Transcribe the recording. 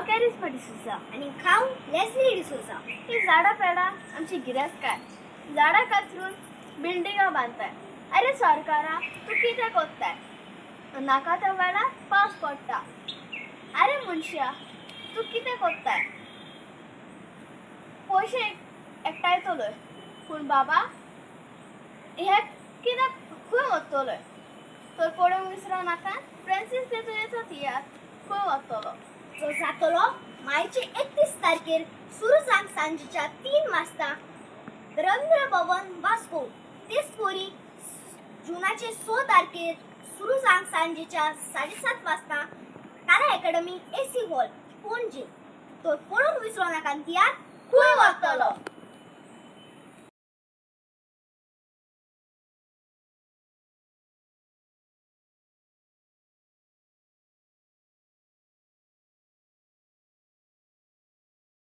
कॅरिस्मा डिसोजा आनी हांव लेस्ली डिसोजा. ही झाडां पेडां आमची गिरेस्तकाय. झाडां कातरून बिल्डिंगां बांदताय. अरे सरकारा, तूं कितें कोत्ताय? नाका त्या वेळार पावस पडटा. अरे मनशा, तूं कितें कोत्ताय? पयशे एकठांयतलोय, पूण बाबा हे कितें खंय वतलोय? तर पळोवंक विसरो नाका, फ्रांसीस देतूयेचो तियात्र खंय वतलो, जो जातलो मायचे 31 तारखेर सुरू जावन सांजेच्या 3 वाजता रवींद्र भवन वास्को. तेच परी जुनाचे 6 तारखेर सुरू जावन सांजेच्या 7:30 वाजता Kala academy AC hall Panaji. तर पळोवंक विसरो नाका तियात्र खंय वतलो.